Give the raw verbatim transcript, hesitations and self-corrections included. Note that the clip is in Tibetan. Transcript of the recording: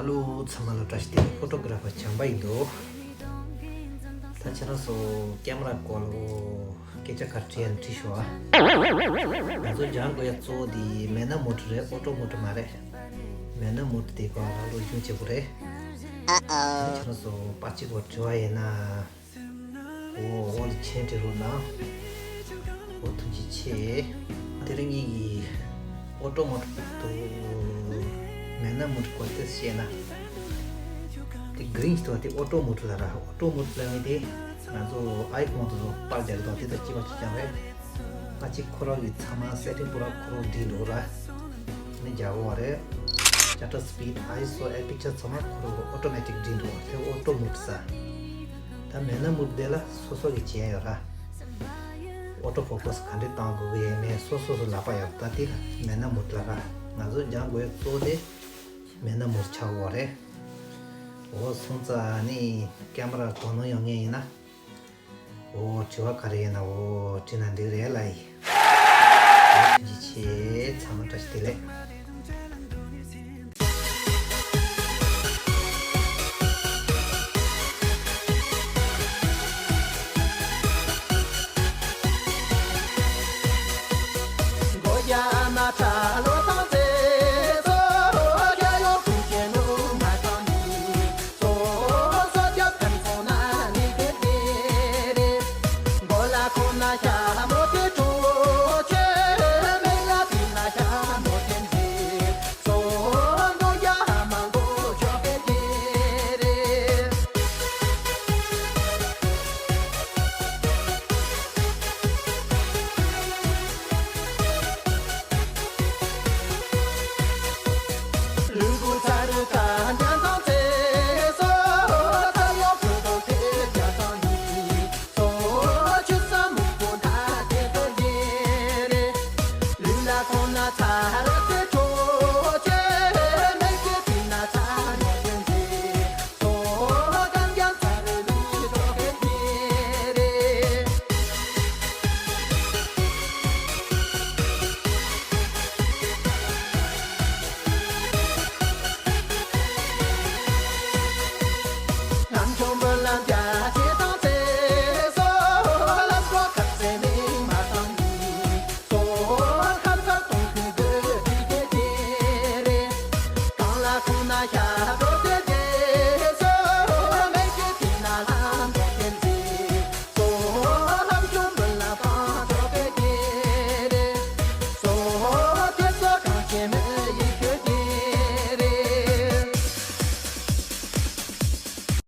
ལོ་ཚང་མ་ལ་བཀྲ་ཤིས་བདེ་ལེགས། ཕོ་ཊོ་གྷ་ར་ཕར་བྱམས་པ་ཡིན་འདུག་ད་ཁྱེད་རང་ཚོ་ཀེམ་ར་སྐོར་ལ་སྐད་ཆ་ག་རེ་དྲིས་ཡ་ན་དྲིས་ཤོག་ཨ། ང་ཚོ་སྦྱང་དགོས་ཡ་གཙོ་བོ་དེ་མེ་ནལ་མོ་ཊ་རེད། ཨོ་ཊོ་མོ་ཊ་མ་རེད། མེ་ནལ་མོ་ཊ་དེ་སྐོར་ལ་སློབ་སྦྱོང་བྱེད་དགོས་རེད། ཨ་ཨ། ཁྱེད་རང་ཚོ་པར་ཆས་སྐོར་དྲི་བ་ཡིན་ན། འོ་འོ་ལ་མཆན་འབྲི་རོགས་གནང་། འོ་ཐུགས་རྗེ་ཆེ། དེ་རིང་ངེད་ཀྱིས་ཨོ་ཊོ་མོ་ཊ་དང་མེ་ནལ་མོ་ཊ་སྐོར་དེ་བཤད་ན། དེ་གྷི་རིན་ཞིག་འདུག་དེ་ཨོ་ཊོ་མོ་ཊ་ལབ་ར། ཨོ་ཊོ་མོ་ཊ་ལབ་མཁན་དེ་ང་ཚོ་ཨའི་ཕོན་དེ་ཚོ་པར་རྒྱག་གི་འདུག་དེ་དང་གཅིག་པ་གཅིག་རྐྱང་རེད། ཨ་ཅེ་ཁོ་རང་གིས་ཚང་མ་སེ་ཊིང་པུ་ར་ཁོ་རང་སྒྲིག་འདུག་ར། ནི་རྒྱག་དགོས་པ་རེད། ཤ་ཊར་སི་པིཌ། ཨའི་ཨེས་ཨོ། ཨེ་པར་ཅར་ཚང་མ་ཁོ་རང་ཨོ་ཊོ་མེ་ཊིག་སྒྲིག་འདུག་དེ་ཨོ་ཊོ་མོ་ཊ་ཟེར། ད་མེ་ནལ་མོ་ཊ་དེ་ལ་སོ་སོ་གི་བྱེད་ཡ་ཡོད་ར། ཨོ་ཊོ་ཕོ་ཀས་ག་འདྲས་བཏང་དགོས་ཀྱི་ཡོད་མེད་སོ་སོ་སོ་ལག་པ་ཡོད། ད་དེ་ལ་མེ་ནལ་མོ་ཊ་ལབ་ར། ང་ཚོ་སྦྱང་དགོས་གཙོ་བོ་དེ་མེ་ནལ་མོ་ཊ་ཆགས་དགོས་པ་རེད། འོ་སོང་ཙང་ནི་ཀེམ་ར་དོ་སྣང་ཡོད་མཁན་ཡིན་ན། འོ་དྲི་བ་ག་རེ་ཡིན་ན་འོ་དྲིས་ན་འགྲིག་རེད་ལ་ཡིན། ཐུགས་རྗེ་ཆེ། ཚང་མ་བཀྲ་ཤིས་བདེ་ལེགས།